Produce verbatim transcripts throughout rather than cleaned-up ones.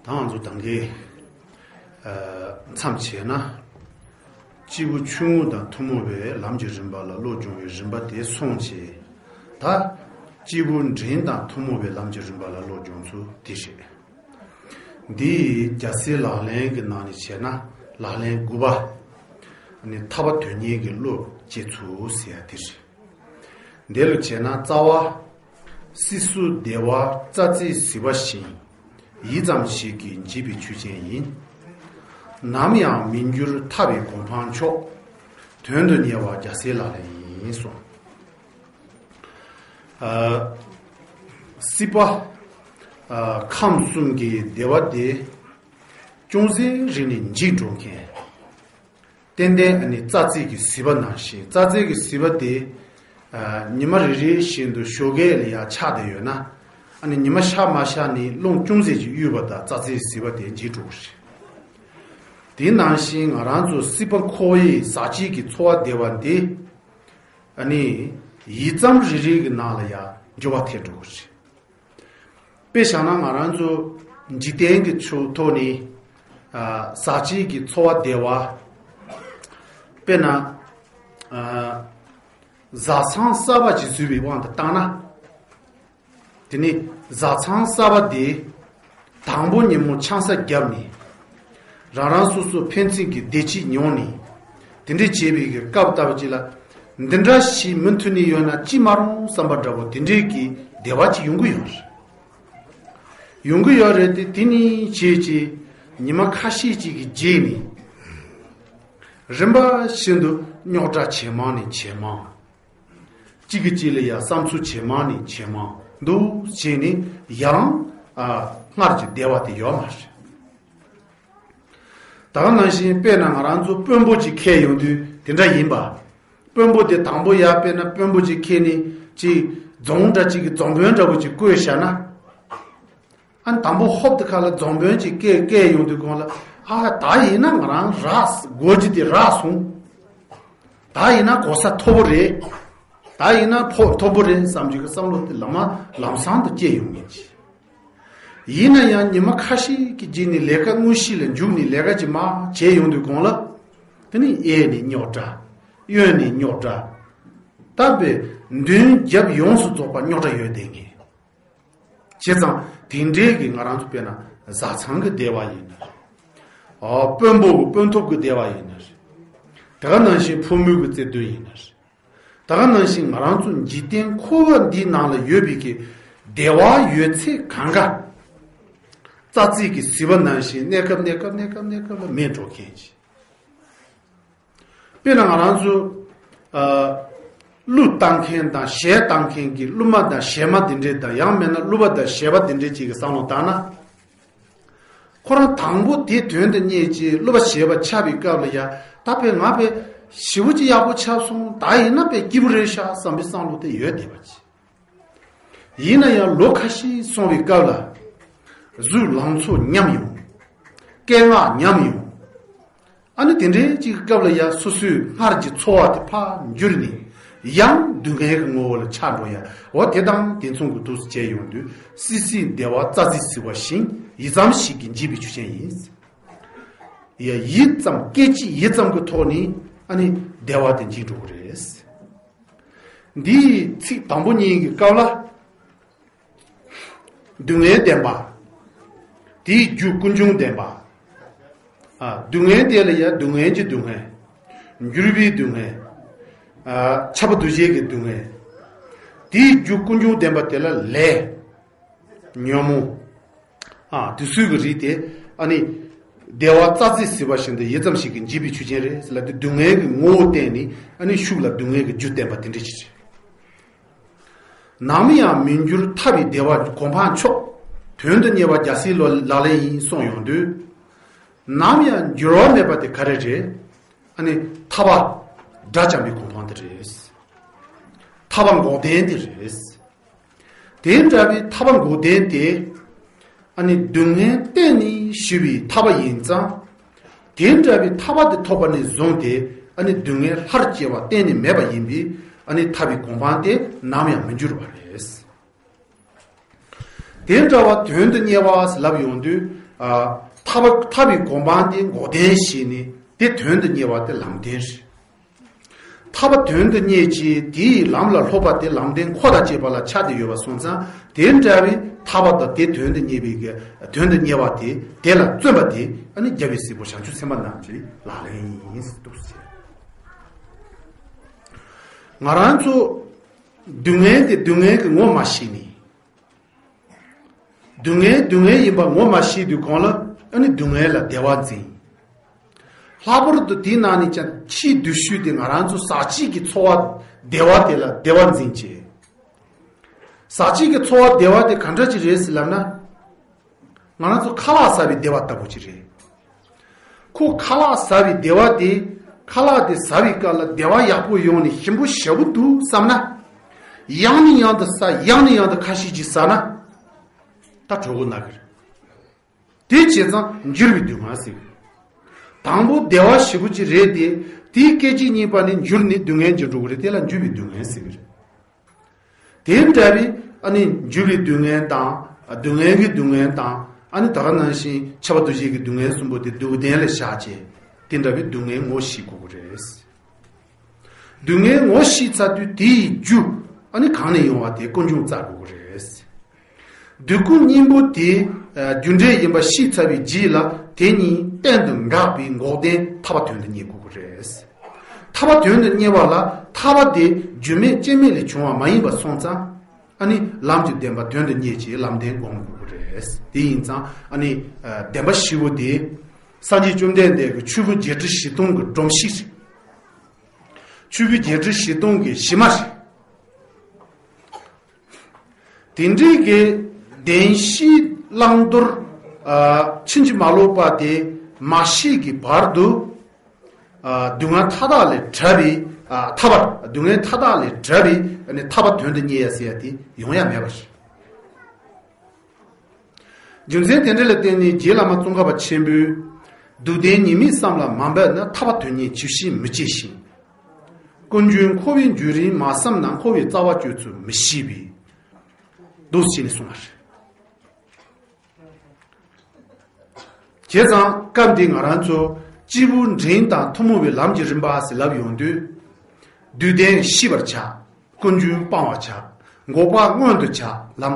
ད་ང་ཚོ་ད་གིན་མཚམས་བྱས་ན། སྐྱེས་བུ་ཆུང་ངུ་དང་ཐུན་མོང་བའི་ལམ་གྱི་རིམ་པ་ལ་བློ་སྦྱོང་བའི་རིམ་པ་དེ་སོང་བྱས། ད་སྐྱེས་བུ་འབྲིང་དང་ཐུན་མོང་བའི་ལམ་གྱི་རིམ་པ་ལ་བློ་སྦྱོང་ཚུལ་དེ་རེད། འདི་རྒྱལ་སྲས་ལག་ལེན་གྱི་ནང་ནས་བྱས་ན་ལག་ལེན་དགུ་པ། ནི་ཐར་པ་དོན་གཉེར་གྱི་བློ་སྐྱེ་ཚུལ་ཟེར་ཡ་དེ་རེད། འདི་ལ་བྱས་ན་རྩ་བ། སྲིད་གསུམ་བདེ་བ་རྩ་རྩེར་གཟིགས་པ་བཞིན། ཡིད་ཙམ་ཞིག་གིས་འཇིག་པའི་ཆོས་ཅན་ཡིན། ནམ་ཡང་མི་འགྱུར་ཐར་པའི་གོ་འཕང་མཆོག། དོན་དུ་གཉེར་བ་རྒྱལ་སྲས་ལག་ལེན་ཡིན་གསུངས། ཨ། སྲིད་པ། ཨ། ཁམས་གསུམ་གྱི་བདེ་བ་དེ་ཅུང་ཟད་རིང་ནས་འཇིག་འགྲོ་མཁན། ཏན་ཏན་ཨ་ནི་རྩ་རྩེ་གི་གཟིགས་པ་ནང་བཞིན། རྩ་རྩེ་གི་གཟིགས་པ་དེ། ཨ། ཉི་མ་རེ་རེ་བཞིན་དུ་ཞོགས་ཀས་ལ་ཡར་ཆགས་བསྡད་ཡོད་ན། ཨ་ནི་ཉི་མ་ཤར་མ་ཤར་ནས་རླུང་ཅུང་ཟད་ཅིག་གཡོས་པ་དང་རྩ་རྩེ་གི་གཟིགས་པ་དེ་འཇིག་འགྲོ་གི་རེད། དེ་ནང་བཞིན་ང་རང་ཚོ་སྲིད་པ་འཁོར་བའི་ཟག་བཅས་ཀྱི་ཚོར་བ་བདེ་བ་འདི། ཨ་ནི་ཡིད་ཙམ་རེ་རེ་གི་ནང་ལ་ཡང་འགྱུར་བ་ཐེབས་འགྲོ་གི་རེད། དཔེ་བཞག་ན་ང་རང་ཚོ་འཇིག་རྟེན་གྱི་ཆོས་ཐོག་ནས། ཨ། ཟག་བཅས་ཀྱི་ཚོར་བ་བདེ་བ། དཔེར་ན། ཨ། བཟའ་ཚང་གསར་པ་ཅིག་བཟོས་པའི་དབང་དུ་བཏང་ན། དེ་ནི་བཟའ་ཚང་གསར་པ་དེ་དང་པོ་ཉིན་མོ་ཆང་ས་བརྒྱབ་ནས། རང་རང་སོ་སོ་ཕན་ཚུན་གྱི་བདེ་སྐྱིད་མྱོང་ནས། དེ་འདྲ་བྱས་པའི་གི་སྐབས་ལྟ་བུ་ཅིག་ལ། འདི་འདྲ་ཞིག་མུ་མཐུད་ནས་ཡོད་ན་ཅི་མ་རུང་བསམ་པ་འདྲ་པོ་དེ་འདྲའི་གི་བདེ་བ་ཅིག་ཡོང་གི་ཡོད་རེད། ཡོང་གི་ཡོད་རེད་དེ། དེ་ནས་བྱས་བྱས་ཉི་མ་ཁ་ཤས་ཅིག་གི་རྗེས་ནས། རིམ་པ་བཞིན་དུ་རྙོག་དྲ་ཇེ་མང་ནས་ཇེ་མང་། གཅིག་གིས་གཅིག་ལ་ཡང་བསམ་ཚུལ་ཇེ་མང་ནས་ཇེ་མང་དུ་ཕྱིན་ནས། ཡང་། ཨ། སྔར་གྱི་བདེ་བ་དེ་ཡོད་མ་རེད། ད་ག་ནང་བཞིན་དཔེར་ན་ང་རང་ཚོ་དཔོན་པོ་ཅིག་འཁེལ་ཡོང་དུས་དེ་འདྲ་ཡིན་པ། དཔོན་པོ་དེ་དང་པོ་ཡར་དཔེར་ན་དཔོན་པོ་ཅིག་འཁེལ་ནས་ཅིག་རྫོང་འདྲ་ཅིག་གི་རྫོང་དཔོན་འདྲ་པོ་ཅིག་བསྐོས་བཞག་ན། ཨ་ནི་དང་པོ་ཧོབ་ཏེ་ཁ་ལ་རྫོང་དཔོན་ཅིག་བསྐོས་བསྐོས་ཡོང་དུས་གོང་ལ། ཨ། ད་ཡིན་ན་ང་རང་རག་སྒོ་ཅིག་དེ་རག་སོང་། ད་ཡིན་ན་གོ་ས་མཐོ་པོ་རེད། ད་ཡིན་ན་ཕོགས་མཐོ་པོ་རེད་བསམ་གྱི་བསམ་བློ་དེ་ལམ་ལམ་སང་དུ་སྐྱེ་ཡོང་ངེས་ཀྱི། ཡིན་ན་ཡང་ཉི་མ་ཁ་ཤས་ཀྱི་རྗེས་ནས་ལས་ཀ་དངོས་གཞི་ལ་འཇུག་ནས་ལས་ཀ་ཅིག་མར་བྱས་ཡོང་དུས་གོང་ལ། དེ་ནི་གཡས་ནས་རྙོག་དྲ། གཡོན་ནས་རྙོག་དྲ། ད་དཔེ་མདུན་རྒྱབ་ཡོངས་སུ་རྫོགས་པ་རྙོག་དྲ་ཡོད་བསྡད་ངེས། བྱས་ཙང་དེ་འདྲའི་གི་ང་རང་ཚོ་དཔེར་ན་བཟའ་ཚང་གི་བདེ་བ་ཡིན་ན་རེད། ཨ། དཔོན་པོ་གི་དཔོན་ཐོབ་ཀྱི་བདེ་བ་ཡིན་ན་རེད། ད་ག་ནང་བཞིན་ཕོ་མོའི་གི་བརྩེ་དུང་ཡིན་ན་རེད། ད་ག་ནང་བཞིན་ང་རང་ཚོ་འཇིག་རྟེན་འཁོར་བ་འདིའི་ནང་ལ་ཡོད་པའི་གི་བདེ་བ་ཡོད་ཚད་གང་ག་རྩ་རྩེ་གི་གཟིགས་པ་ནང་བཞིན་གནས་སྐབས་གནས་སྐབས་གནས་སྐབས་གནས་སྐབས་ལ་མེད་འགྲོ་མཁན་ཅིག། དཔེར་ན་ང་རང་ཚོ། ཨ། གླུ་བཏང་མཁན་དང་གཞས་བཏང་མཁན་གྱི་གླུ་མ་དང་གཞས་མ་དེ་འདྲས་དང་། ཡང་མིན་ན་གླུ་བ་དང་གཞས་པ་དེ་འདྲས་ཅིག་གི་བསམ་བློ་བཏང་ན། ཁོ་རང་དང་པོ་དེ་དོན་དུ་གཉེར་བྱས་གླུ་བ་གཞས་པ་ཆགས་པའི་སྐབས་ལ་ཡ། ད་དཔེ་ང་དཔེ་ཞེ་པོ་ཅིག་ཡག་པོ་ཆགས་སོང་། ད་ཡིན་ན་དཔེ་སྐྱིད་པོ་རེད་ཤག་བསམ་པའི་བསམ་བློ་དེ་ཡོད་བསྡད་པ་ཅིག། ཡིན་ན་ཡང་ལོ་ཁ་ཤས་སོང་བའི་སྐབས་ལ། གཟུགས་ལང་ཚོ་ཉམས་ཡོང་། སྐད་ངག་ཉམས་ཡོང་། ཨ་ནི་དེ་འདྲའི་ཅིག་སྐབས་ལ་ཡ་སོ་སོའི་སྔར་གྱི་འཚོ་བ་དེ་ཕར་འགྱུར་ནས། ཡང་སྡུག་བསྔལ་གྱི་ངོ་བོ་ལ་ཆགས་འགྲོ་ཡ། འོ་དེ་དང་དེ་མཚུངས་ཀྱི་དུས་སུ་བྱས་ཡོང་དུས། སྲིད་ཞིའི་བདེ་བ་རྩ་རྩེར་གཟིགས་པ་བཞིན། ཡིད་ཙམ་ཞིག་གིས་འཇིག་པའི་ཆོས་ཅན་ཡིན། ཡ། ཡིད་ཙམ། སྐད་ཅིག་ཡིད་ཙམ་གྱི་ཐོག་ནས་ཨ་ནི་བདེ་བ་དེ་འཇིག་འགྲོ་གི་རེད། འདིའི་ཚིག་དང་པོ་གཉིས་ཀྱི་སྐབས་ལ། སྡུག་བསྔལ་བདེན་པ། དེའི་རྒྱུ་ཀུན་འབྱུང་བདེན་པ། ཨ། སྡུག་བསྔལ་དེ་ལ་ཡང་སྡུག་བསྔལ་གྱི་སྡུག་བསྔལ། འགྱུར་བའི་སྡུག་བསྔལ། ཨ། ཁྱབ་པ་འདུ་བྱེད་ཀྱི་སྡུག་བསྔལ། དེའི་རྒྱུ་ཀུན་འབྱུང་བདེན་པ་དེ་ལ་ལས། ཉོན་མོངས། ཨ། དེ་ཚོའི་གི་རིགས་དེ་ཨ་ནི། བདེ་བ་རྩ་རྩེར་གཟིགས་པ་བཞིན་དུ་ཡིད་ཙམ་ཞིག་གིས་འཇིག་པའི་ཆོས་ཅན་རེད་ཟེར་ལབ་དུས། སྡུག་བསྔལ་གྱི་ངོ་བོ་བསྟན་ནས་ཨ་ནི་ཤུགས་ལ་སྡུག་བསྔལ་གྱི་རྒྱུ་བསྟན་པ་དེ་འདྲ་ཅིག་རེད། ནམ་ཡང་མི་འགྱུར་ཐར་པའི་བདེ་བ་གོ་འཕང་མཆོག། དོན་དུ་གཉེར་བ་རྒྱལ་སྲས་ལག་ལེན་ཡིན་གསུངས་ཡོང་དུས། ནམ་ཡང་འགྱུར་བ་མེད་པ་དེ་ག་རེ་རེད། ཨ་ནི་ཐར་པ་དགྲ་བཅོམ་པའི་གོ་འཕང་དེ་རེད། ཐར་པ་འགོག་བདེན་དེ་རེད། དེ་འདྲ་བའི་ཐར་པ་འགོག་བདེན་དེ། ཨ་ནི་སྡུག་བསྔལ་གཏན་ནས་ཞི་བའི་ཐར་པ་ཡིན་ཙང་། དེ་འདྲ་བའི་ཐར་པ་དེ་ཐོབ་པ་ནས་བཟུང་སྟེ། ཨ་ནི་སྡུག་བསྔལ་སླར་སྐྱེ་བ་གཏན་ནས་མེད་པ་ཡིན་པས། ཨ་ནི་ཐར་པའི་གོ་འཕང་དེ་ནམ་ཡང་མི་འགྱུར་བ་རེད། དེ་འདྲ་བ་དོན་དུ་གཉེར་བ་ཟེར་ལབ་ཡོང་དུས། ཨ། ཐར་པ་ཐར་པའི་གོ་འཕང་དེ་འགོག་བདེན་ཞེས་ནས་དེ་དོན་དུ་གཉེར་བ་དེ་ལམ་བདེན་རེད། ཐར་པ་དོན་དུ་གཉེར་ཅིང་དེའི་ལམ་ལ་སློབ་པ་དེ་ལམ་བདེན་ཁོ་དང་བཅས་པ་ལ་ཆགས་ཏེ་ཡོད་པ་སོང་ཙང་། དེ་འདྲ་བའི་ཐར་པ་དང་དེ་དོན་དུ་གཉེར་བའི་གི་དོན་དུ་གཉེར་བ་དེ་དེ་ལ་བརྩོན་པ་དེ་ཨ་ནི་རྒྱལ་བའི་སྲས་པོ་བྱང་ཆུབ་སེམས་དཔའ་རྣམས་ཀྱི་ལག་ལེན་ཡིན་འདུག་ཟེར། ང་རང་ཚོ་སྡུག་བསྔལ་དེ་སྡུག་བསྔལ་གྱི་ངོ་མ་ཤེས་ནས། སྡུག་བསྔལ་སྡུག་བསྔལ་ཡིན་པ་ངོ་མ་ཤེས་དུས་གང་ལ་ཨ་ནི་སྡུག་བསྔལ་ལ་བདེ་བ་འཛིན། ལྷག་པར་དུ་དེའི་ནང་ནས་ཀྱང་ཆེས་སྡུག་ཤོས་དེ་ང་རང་ཚོ་ཟག་བཅས་ཀྱི་ཚོར་བ་བདེ་བ་དེ་ལ་བདེ་བ་འཛིན་བྱེད། ཟག་བཅས་ཀྱི་ཚོར་བ་བདེ་བ་དེ་ག་འདྲ་ཅིག་རེད་ཟེར་ལབ་ན། ང་རང་ཚོ་ཁ་ལག་ཟ་བའི་བདེ་བ་ལྟ་བུ་ཅིག་རེད། ཁོ་ཁ་ལག་ཟ་བའི་བདེ་བ་དེ། ཁ་ལག་དེ་ཟ་བའི་སྐབས་ལ་བདེ་བ་ཡག་པོ་ཡོང་ནས་ཞིམ་པོ་ཞེ་པོ་འདུག་བསམ་ན། ཡང་ནས་ཡང་དུ་ཟ། ཡང་ནས་ཡང་དུ་ཁ་ཤས་ཅིག་ཟ་ན། ད་གྲོད་ཁོག་ན་གི་རེད། དེ་བྱས་ཙང་འགྱུར་བའི་སྡུག་བསྔལ་ཟེར་གི། དང་པོ་བདེ་བ་ཞེ་པོ་ཅིག་རེད་དེ། དེའི་སྐད་ཅིག་གཉིས་པ་ནས་འགྱུར་ནས་སྡུག་བསྔལ་འགྱུར་འགྲོ་གི་རེད། དེ་ལ་འགྱུར་བའི་སྡུག་བསྔལ་ཟེར་གི་རེད། དེ་འདྲ་བའི་ཨ་ནི་འགྱུར་བའི་སྡུག་བསྔལ་དང་། སྡུག་བསྔལ་གྱི་སྡུག་བསྔལ་དང་། ཨ་ནི་ད་ག་ནང་བཞིན་ཁྱབ་པ་འདུ་བྱེད་ཀྱི་སྡུག་བསྔལ་གསུམ་པོ་དེ་སྡུག་བདེན་ལ་བཞག་བྱས། དེ་འདྲ་བའི་སྡུག་བསྔལ་ངོ་ཤེས་དགོས་ཀྱི་རེད། སྡུག་བསྔལ་ངོ་ཤེས་ཚར་དུས་དེ་ཡི་རྒྱུ་ཨ་ནི་གང་ནས་ཡོང་བ་དེ་ཀུན་འབྱུང་བཙལ་དགོས་ཀྱི་རེད། སྡུག་ཀུན་གཉིས་པོ་དེ་རྒྱུ་འབྲས་ཡིན་པ་ཤེས་ཚར་བའི་རྗེས་ལ་དེ་གཉིས་གཏན་དུ་འགག་པའི་འགོག་བདེན་ཐར་པ་དོན་དུ་གཉེར་དགོས་ཀྱི་རེད། ཐར་པ་དོན་དུ་གཉེར་བ་ལ་ཐར་པ་དེ་རྒྱུ་མེད་རྐྱེན་མེད་ལས་བྱུང་བ་མ་ཡིན་པ་སོང་ཙང་། ཨ་ནི་ལམ་གྱི་བདེན་པ་དོན་དུ་གཉེར་ཅིང་ལམ་བདེན་བསྒོམ་དགོས་ཀྱི་རེད། དེ་ཡིན་ཙང་ཨ་ནི་བདེན་པ་བཞི་པོ་དེ་སངས་རྒྱས་བཅོམ་ལྡན་འདས་ཀྱི་ཆོས་ཕུང་བརྒྱད་ཁྲི་བཞི་སྟོང་གི་སྒྲོམ་གཞི་རེད། ཆོས་ཕུང་བརྒྱད་ཁྲི་བཞི་སྟོང་གི་གཞི་མ་རེད། དེ་འདྲའི་གི་བདེན་བཞིའི་བླང་དོར་ཕྱིན་ཅི་མ་ལོག་པ་དེ་མ་ཤེས་ཀྱི་བར་དུ། སྡུག་བསྔལ་མཐའ་དག་ལས་བྲལ་བའི་ཐར་པ། སྡུག་བསྔལ་མཐའ་དག་ལས་བྲལ་བའི་ཐར་པ་དོན་དུ་གཉེར་ཡ་ཟེར་ཡ་དེ་ཡོང་ཡ་མེད་པ་རེད། རྒྱུ་མཚན་དེ་འདྲ་ལ་བརྟེན་ནས་རྗེ་བླ་མ་ཙོང་ཁ་པ་ཆེན་པོས། སྡུག་བདེན་ཉེས་དམིགས་བསམ་ལ་མ་འབད་ན། ཐར་པ་དོན་གཉེར་ཇི་བཞིན་མི་བྱེད་ཅིང་། ཀུན་འབྱུང་འཁོར་བའི་རྒྱུན་རིང་མ་བསམ་ན། འཁོར་བའི་རྩ་བ་གཅོད་ཚུལ་མི་ཤེས་པས། འདུག་ཟེར་ནས་གསུངས་པ་རེད། བྱས་ཙང་སྐབས་འདི་ང་རང་ཚོ་སྐྱེས་བུ་འབྲིང་དང་ཐུན་མོང་བའི་ལམ་གྱི་རིམ་པ་ཟེར་ལབ་ཡོང་དུས། སྡུག་བདེན་ཤེས་པར་བྱ། ཀུན་འབྱུང་སྤང་བར་བྱ། འགོག་པ་མངོན་དུ་བྱ། ལམ་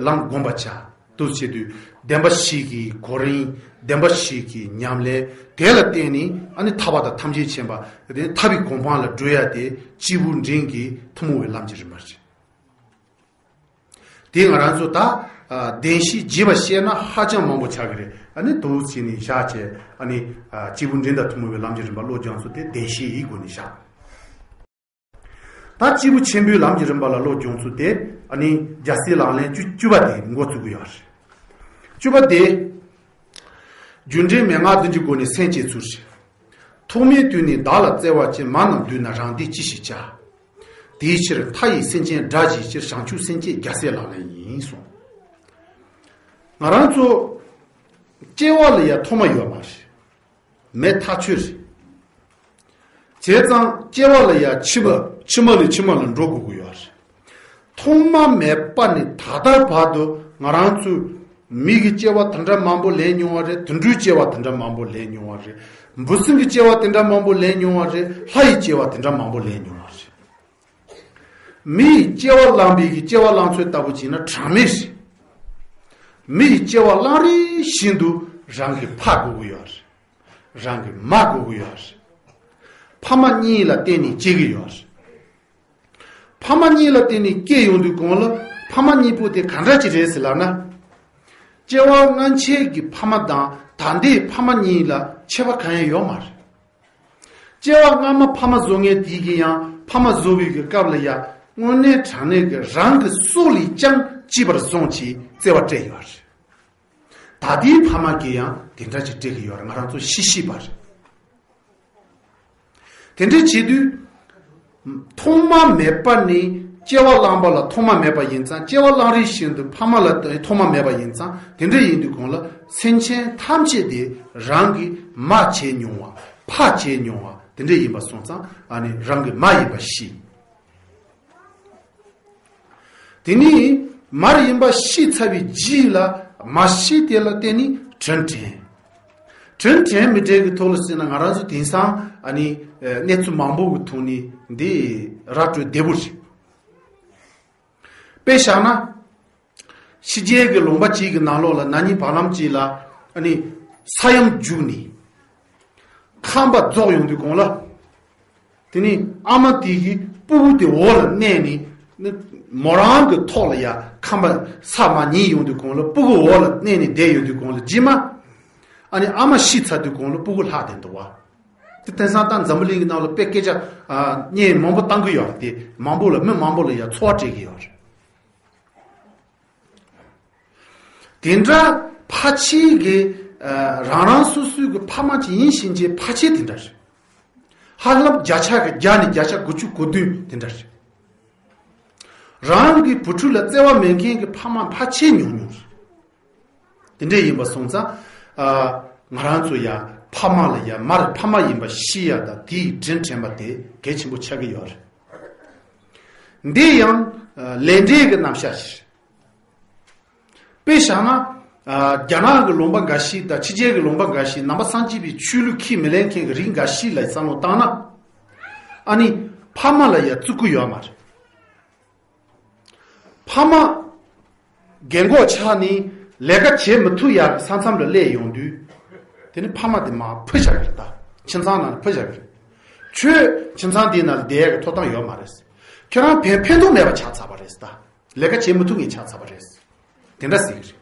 ལམ་བསྒོམ་པར་བྱ། འདུག་བྱེད་དུས་བདེན་པ་བཞི་གི་གོ་རིམ། བདེན་པ་བཞི་གི་ཉམས་ལེན། དེ་ལ་བརྟེན་ནས་ཨ་ནི་ཐར་པ་དང་ཐམས་ཅད་མཁྱེན་པ་དེ་ཐར་པའི་གོ་འཕང་ལ་འགྲོ་ཡ་དེ་སྐྱེས་བུ་འབྲིང་གི་ཐུན་མོང་བའི་ལམ་གྱི་རིམ་པ་རེད། དེ་ང་རང་ཚོ་ད་ཨ་བདེན་བཞི་རྒྱས་པ་བཤད་ན་ཧ་ཅང་མང་པོ་ཆགས་ཀྱི་རེད། ཨ་ནི་འདུག་བྱས་ནས་བཞག་བྱས། ཨ་ནི་ཨ་སྐྱེས་བུ་འབྲིང་དང་ཐུན་མོང་བའི་ལམ་གྱི་རིམ་པ་བློ་སྦྱོང་ཚུལ་དེ་བདེན་བཞི་ཡི་སྒོ་ནས་བཞག་ད་སྐྱེས་བུ་ཆེན་པོའི་ལམ་གྱི་རིམ་པ་ལ་བློ་སྦྱོང་ཚུལ་དེ་ཨ་ནི་རྒྱལ་སྲས་ལག་ལེན་བཅུ་བཅུ་པ་དེ་འགོ་བཙུགས་ཀྱི་ཡོད་རེད། བཅུ་པ་དེ། རྒྱུ་འབྲས་མན་ངག་བདུན་གྱི་སྒོ་ནས་སེམས་བསྐྱེད་ཚུལ་རེད། ཐོག་མའི་དུས་ནས་བདག་ལ་བརྩེ་བ་ཅན། མ་རྣམས་བསྡུས་ན་རང་སྡེས་ཅི་ཞིག་བྱ། དེའི་ཕྱིར་མཐའ་ཡས་སེམས་ཅན་དགྲ་བྱེད་ཕྱིར། བྱང་ཆུབ་སེམས་བསྐྱེད་རྒྱལ་སྲས་ལག་ལེན་ཡིན་གསུངས། ང་རང་ཚོ་སྐྱེ་བ་ལ་ཡ་ཐོག་མ་ཡོད་མ་རེད། མེད་ཐག་ཆོད་རེད། བྱས་ཙང་སྐྱེ་བ་ལ་ཡ་ཕྱི་མ་ཕྱི་མ་ལས་ཕྱི་མ་ལ་འགྲོ་དགོས་ཀྱི་ཡོད་རེད། ཐོག་མ་མེད་པ་ནས་ད་ལྟ་བར་དུ་ང་རང་ཚོས་མི་གི་སྐྱེ་བ་དེ་འདྲ་མང་པོ་ལེན་མྱོང་བ་རེད། དུད་འགྲོའི་སྐྱེ་བ་དེ་འདྲ་མང་པོ་ལེན་མྱོང་བ་རེད། འབུ་སྲིན་གྱི་སྐྱེ་བ་དེ་འདྲ་མང་པོ་ལེན་མྱོང་བ་རེད། ལྷ་ཡི་སྐྱེ་བ་དེ་འདྲ་མང་པོ་ལེན་མྱོང་བ་རེད། མི་ཡི་སྐྱེ་བ་བླངས་པའི་གི་སྐྱེ་བ་བླངས་ཚུལ་ལྟ་བུ་བྱས་ན་གྲངས་མེད་རེད། མི་ཡི་སྐྱེ་བ་བླངས་རིམ་བཞིན་དུ་རང་གི་ཕ་དགོས་ཀྱི་ཡོད་རེད། རང་གི་མ་དགོས་ཀྱི་ཡོད་རེད། ཕ་མ་གཉིས་ལ་བརྟེན་ནས་སྐྱེ་གི་ཡོད་རེད། ཕ་མ་གཉིས་ལ་བརྟེན་ནས་སྐྱེ་ཡོང་དུས་གོང་ལ་ཕ་མ་གཉིས་པོ་དེ་ག་འདྲ་ཅིག་རེད་ཟེར་ལབ་ན། སྐྱེ་བ་སྔ་ཕྱི་གི་ཕ་མ་དང་ད་ལྟའི་ཕ་མ་གཉིས་ལ་ཁྱད་པར་གང་ཡང་ཡོད་མ་རེད། སྐྱེ་བ་སྔ་མ་ཕ་མ་བཟོ་མཁན་དེ་གིས་ཡང་ཕ་མ་བཟོ་བའི་གི་སྐབས་ལ་ཡང་དངོས་གནས་དྲང་གནས་ཀྱི་རང་གི་སྲོག་ལས་ཀྱང་གཅེས་པར་བཟུང་བྱས་བརྩེ་བ་སྤྲད་ཡོད་རེད། ད་ལྟའི་ཕ་མ་གིས་ཡང་དེ་འདྲ་ཅིག་སྤྲད་ཀྱི་ཡོད་རེད། ང་རང་ཚོ་ཤེས་ཤེས་པ་རེད། དེ་འདྲ་བྱེད་དུས། ཐོག་མ་མེད་པ་ནས་སྐྱེ་བ་བླངས་པ་ལ་ཐོག་མ་མེད་པ་ཡིན་ཙང་། སྐྱེ་བ་བླངས་རིམ་བཞིན་དུ་ཕ་མ་ལ་ཐོག་མ་མེད་པ་ཡིན་ཙང་། དེ་འདྲ་ཡིན་དུས་གོང་ལ་སེམས་ཅན་ཐམས་ཅད་དེ་རང་གི་མ་བྱས་མྱོང་བ། ཕ་བྱས་མྱོང་བ་དེ་འདྲ་ཡིན་པ་སོང་ཙང་། ཨ་ནི་རང་གི་མ་ཡིན་པ་ཤེས། དེ་ནས་མར་ཡིན་པ་ཤེས་ཚར་བའི་རྗེས་ལ་མ་ཤེས་དེ་ལ་བརྟེན་ནས་ དྲིན་དྲན། དྲིན་དྲན་མི་དྲན་གྱི་ཐོག་ལ་ཟེར་ན། ང་རང་ཚོ་དེང་སང་ཨ་ནི་གནས་ཚུལ་མང་པོ་གི་ཐོག་ནས་འདི་ར་སྤྲོད་བདེ་པོ་རེད། དཔེ་བཞག་ན། ཕྱི་རྒྱལ་གྱི་ལུང་པ་གཅིག་གི་ནང་ལོགས་ལ་ན་ནིང་བར་ལམ་གཅིག་ལ་ཨ་ནི་ས་ཡོམ་རྒྱུགས་ནས་ཁང་པ་རྫོགས་ཡོང་དུས་གོང་ལ། དེ་ནས་ཨ་མ་དེ་གིས་སྤུ་གུ་དེ་འོག་ལ་མནན་ནས། མོ་རང་གི་ཐོག་ལ་ཡ་ཁང་པ་ས་མར་ཉིལ་ཡོང་དུས་གོང་ལ། སྤུ་གུ་འོག་ལ་མནན་ནས་བསྡད་ཡོང་དུས་གོང་ལ། རྗེས་མ་ཨ་ནི་ཨ་མ་ཤི་ཚར་དུས་གོང་ལ་སྤུ་གུ་ལྷག་བསྡད་འདུག་བ། དེ་དེང་སང་ད་འཛམ་བུ་གླིང་གི་ནང་ལ་དཔེ་སྐད་ཆ་ཨ་སྙན་མང་པོ་བཏང་གི་ཡོད་རེད། དེ་མང་པོ་ལ་མི་མང་པོ་ལ་ཡ་ཚོར་བ་སྤྲད་ཀྱི་ཡོད་རེད། དེ་འདྲ་ཕལ་ཆེར་གྱི་ཨ་རང་རང་སོ་སོའི་གི་ཕ་མ་ཅིག་ཡིན་ཕྱིན་ཆད་ཕལ་ཆེར་དེ་འདྲ་རེད། ཧ་ལམ་བརྒྱ་ཆ་གི་བརྒྱ་ནས་བརྒྱ་ཆ་དགུ་བཅུ་གོ་བདུན་དེ་འདྲ་རེད། རང་གི་བུ་ཕྲུག་ལ་བརྩེ་བ་མེད་མཁན་གྱི་ཕ་མ་ཕལ་ཆེར་ཉུང་ཉུང་རེད། དེ་འདྲ་ཡིན་པ་སོང་ཙང་། ཨ་ང་རང་ཚོ་ཡ་ཕ་མ་ལ་ཡ་མར་ཕ་མ་ཡིན་པ་ཤེས་ཡ་དང་དེའི་དྲིན་དྲན་པ་དེ་གལ་ཆེན་པོ་ཆགས་ཀྱི་ཡོད་རེད། འདི་ཡང་ཨ་ལས་འབྲས་ཀྱི་རྣམ་གཞག་ཞིག་རེད། དཔེ་བཞག་ན། ཨ་རྒྱ་ནག་གི་ལུང་པ་འགའ་ཞིག་དང་ཕྱི་རྒྱལ་གྱི་ལུང་པ་འགའ་ཞིག་ནང་པ་སངས་རྒྱས་པའི་ཆོས་ལུགས་ཁས་མི་ལེན་མཁན་གྱི་རིགས་འགའ་ཞིག་ལ་བསམ་བློ་བཏང་ན། ཨ་ནི་ཕ་མ་ལ་ཡ་བརྩི་བཀུར་ཡོད་མ་རེད། ཕ་མ་རྒན་གོག་ཆགས་ནས་ལས་ཀ་བྱེད་མི་ཐུབ་ཡག་གི་ས་མཚམས་ལ་སླེབས་ཡོང་དུས། དེ་ནི་ཕ་མ་དེ་མར་ཕུད་བཞག་གི་རེད་ད། ཁྱིམ་ཚང་ནང་ལ་ཕུད་བཞག་གི་རེད། ཁྱོད་ཁྱིམ་ཚང་འདིའི་ནང་ལ་བསྡད་ཡག་གི་ཐོབ་ཐང་ཡོད་མ་རེད། ཁྱོད་རང་ཕན་ཕན་ཐོགས་མེད་པ་ཆགས་ཚར་བ་རེད་ད། ལས་ཀ་བྱེད་མི་ཐུབ་མཁན་ཆགས་ཚར་བ་རེད། དེ་འདྲ་ཟེར་གི་རེད།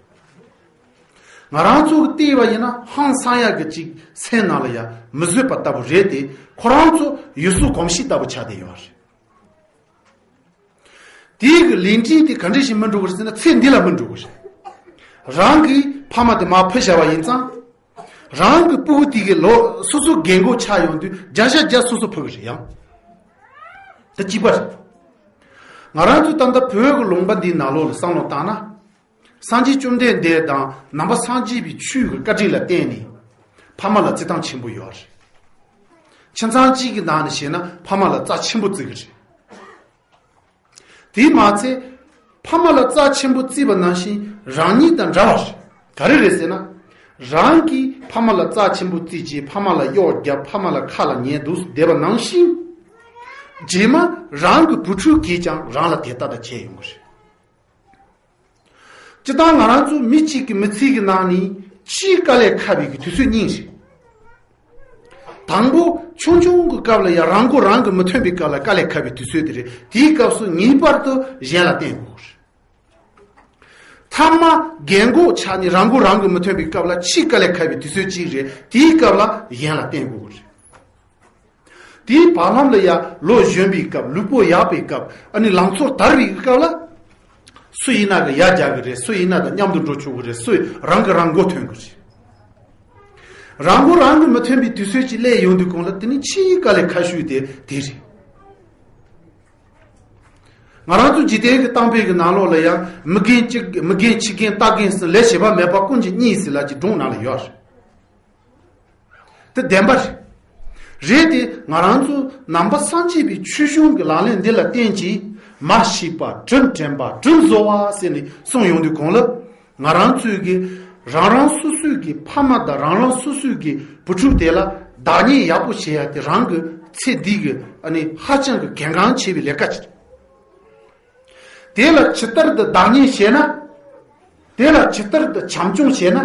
ང་རང་ཚོ་གི་བལྟས་པ་ཡིན་ན་ཧང་སང་ཡག་གི་ཅིག་སེམས་ནང་ལ་ཡ་མི་བཟོད་པ་ལྟ་བུ་རེད་དེ། ཁོ་རང་ཚོ་ཡུལ་སྲོལ་གོམས་གཤིས་ལྟ་བུ་ཆགས་བསྡད་ཡོད་རེད། དེའི་གི་ལས་འབྲས་དེ་ག་འདྲ་ཞིག་སྨིན་འགྲོ་གི་རེད་ཟེར་ན། ཚེ་འདི་ལ་སྨིན་འགྲོ་གི་རེད། རང་གི་ཕ་མ་དེ་མར་ཕུད་བཞག་པ་ཡིན་ཙང་། རང་གི་སྤུ་གུ་དེ་གི་ལོ་སོ་སོ་རྒན་གོག་ཆགས་ཡོང་དུས་བརྒྱ་ཆ་བརྒྱ་སོ་སོ་ཕུད་གི་རེད། ཡང་དེ་གཅིག་པ་རེད། ང་རང་ཚོ་ད་ལྟ་བོད་ཀྱི་ལུང་པ་འདིའི་ནང་ལོགས་ལ་བསམ་བློ་བཏང་ན། སངས་རྒྱས་བཅོམ་ལྡན་འདས་དང་ནང་པ་སངས་རྒྱས་པའི་ཆོས་ཀྱི་བཀའ་དྲིན་ལ་བརྟེན་ནས་ཕ་མ་ལ་བརྩི་མཐོང་ཆེན་པོ་ཡོད་རེད། ཁྱིམ་ཚང་གཅིག་གི་ནང་ནས་བཤད་ན་ཕ་མ་ལ་རྩ་ཆེན་པོ་བརྩི་གི་རེད། དེས་མ་ཚད། ཕ་མ་ལ་རྩ་ཆེན་པོ་བརྩིས་པ་ནང་བཞིན་རང་ཉིད་དང་འདྲ་བ་རེད། ག་རེ་རེད་ཟེར་ན། རང་གིས་ཕ་མ་ལ་རྩ་ཆེན་པོ་བརྩིས་བྱས། ཕ་མ་ལ་གཡོག་བརྒྱབ། ཕ་མ་ལ་ཁ་ལ་ཉན་འདུག་བསྡད་པ་ནང་བཞིན། རྗེས་མ་རང་གི་བུ་ཕྲུག་གིས་ཀྱང་རང་ལ་དེ་ལྟ་དང་བྱས་ཡོང་གི་རེད། སྤྱིར་བཏང་ང་རང་ཚོ་མི་གཅིག་གི་མི་ཚེ་གི་ནང་ནས་ཆེས་དཀའ་ལས་ཁག་པའི་གི་དུས་ཚོད་གཉིས་རེད། དང་པོ་ཆུང་ཆུང་གི་སྐབས་ལ་ཡང་རང་མགོ་རང་གིས་མི་ཐོན་པའི་སྐབས་ལ་དཀའ་ལས་ཁག་པའི་དུས་ཚོད་དེ་རེད། དེའི་སྐབས་སུ་ངེས་པར་དུ་གཞན་ལ་བརྟེན་དགོས་རེད། མཐའ་མ་རྒན་གོག་ཆགས་ནས་རང་མགོ་རང་གིས་མི་ཐོན་པའི་སྐབས་ལ་ཆེས་དཀའ་ལས་ཁག་པའི་དུས་ཚོད་ཅིག་རེད། དེའི་སྐབས་ལ་གཞན་ལ་བརྟེན་དགོས་རེད། དེའི་བར་ལམ་ལ་ཡང་ལོ་གཞོན་པའི་སྐབས། ལུས་པོ་ཡག་པའི་སྐབས། ཨ་ནི་ལང་ཚོ་དར་བའི་སྐབས་ལ། སུ་ཡིན་ན་གི་ཡ་རྒྱག་གི་རེད། སུ་ཡིན་ན་དང་མཉམ་དུ་འགྲོ་ཆོག་གི་རེད། སུ་རང་གིས་རང་མགོ་ཐོན་གི་རེད། རང་མགོ་རང་གིས་མི་ཐོན་པའི་དུས་ཚོད་ཅིག་སླེབས་ཡོང་དུས་གོང་ལ། དེ་ནི་ཆེས་དཀའ་ལས་ཁག་ཤོས་དེ་དེ་རེད། ང་རང་ཚོ་འཇིག་རྟེན་གྱི་གཏམ་དཔེ་གི་ནང་ལོགས་ལ་ཡང་མི་རྒན་གཅིག་མི་རྒན་ཁྱི་རྒན་རྟ་རྒན་ཟེར། ལས་བྱེད་པ་མེད་པར་ཀུན་གྱིས་རྙེད་ཟེར་ལབ་ཀྱི་སྒྲུང་ནང་ལ་ཡོད་རེད། དེ་བདེན་པ་རེད། རེད་དེ། ང་རང་ཚོ་ནང་པ་སངས་རྒྱས་པའི་ཆོས་གཞུང་གི་ལག་ལེན་འདི་ལ་བརྟེན་གྱིས། མར་ཤེས་པ། དྲིན་དྲན་པ། དྲིན་གཟོ་བ་ཟེར་ནས་གསུངས་ཡོང་དུས་གོང་ལ། ང་རང་ཚོས་ཀྱི་རང་རང་སོ་སོའི་གི་ཕ་མ་དང་རང་རང་སོ་སོའི་གི་བུ་ཕྲུག་དེ་ལ་བདག་གཉེར་ཡག་པོ་བྱེད་ཡ་དེ་རང་གི་ཚེ་འདི་གི་ཨ་ནི་ཧ་ཅང་གི་གལ་འགངས་ཆེ་བའི་ལས་ཀ་ཅིག་རེད། དེ་ལ་ཇི་ལྟར་དུ་བདག་གཉེར་བྱས་ན། དེ་ལ་ཇི་ལྟར་དུ་བྱམས་སྐྱོང་བྱས་ན།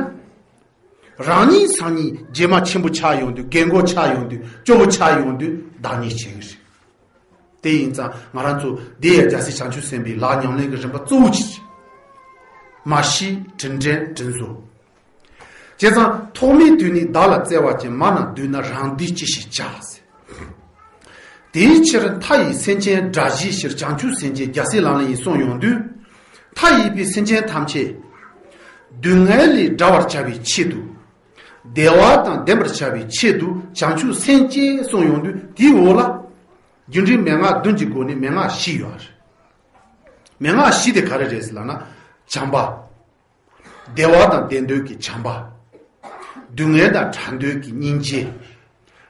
རང་ཉིད་སང་ཉིན་རྗེས་མ་ཆེན་པོ་ཆགས་ཡོང་དུས། རྒན་གོག་ཆགས་ཡོང་དུས། སྐྱོ་བོ་ཆགས་ཡོང་དུས་བདག་གཉེར་བྱེད་ཀྱི་རེད། དེ་ཡིན་ཙང་ང་རང་ཚོ་འདི་ཡ་རྒྱལ་སྲས་བྱང་ཆུབ་སེམས་དཔའི་ལག་ཉམས་ལེན་གྱི་རིམ་པ་གཙོ་བོ་གཅིག་རེད། མར་ཤེས། དྲིན་དྲན། དྲིན་གཟོ། བྱས་ཙང་ཐོག་མའི་དུས་ནས་བདག་ལ་བརྩེ་བ་ཅན། མ་རྣམས་བསྡུས་ན་རང་བདེ་ཅི་ཞིག་བྱ་ཟེར། དེའི་ཕྱིར་མཐའ་ཡས་སེམས་ཅན་དགྲ་བཞིའི་ཕྱིར། བྱང་ཆུབ་སེམས་བསྐྱེད་རྒྱལ་སྲས་ལག་ལེན་ཡིན་གསུངས་ཡོང་དུས། མཐའ་ཡས་པའི་སེམས་ཅན་ཐམས་ཅད་སྡུག་བསྔལ་ལས་བསྒྲལ་བར་བྱ་བའི་ཆེད་དུ། བདེ་བ་དང་ལྡན་པར་བྱ་བའི་ཆེད་དུ་བྱང་ཆུབ་སེམས་བསྐྱེད་གསུངས་ཡོང་དུས། དེའི་འོག་ལ་རྒྱུ་འབྲས་མན་ངག་བདུན་གྱི་སྒོ་ནས་མན་ངག་བཞི་ཡོད་རེད། མན་ངག་བཞི་དེ་ག་རེ་རེད་ཟེར་ལབ་ན། བྱམས་པ། བདེ་བ་དང་ལྡན་འདོད་ཀྱི་བྱམས་པ། སྡུག་བསྔལ་དང་བྲལ་འདོད་ཀྱི་སྙིང་རྗེ།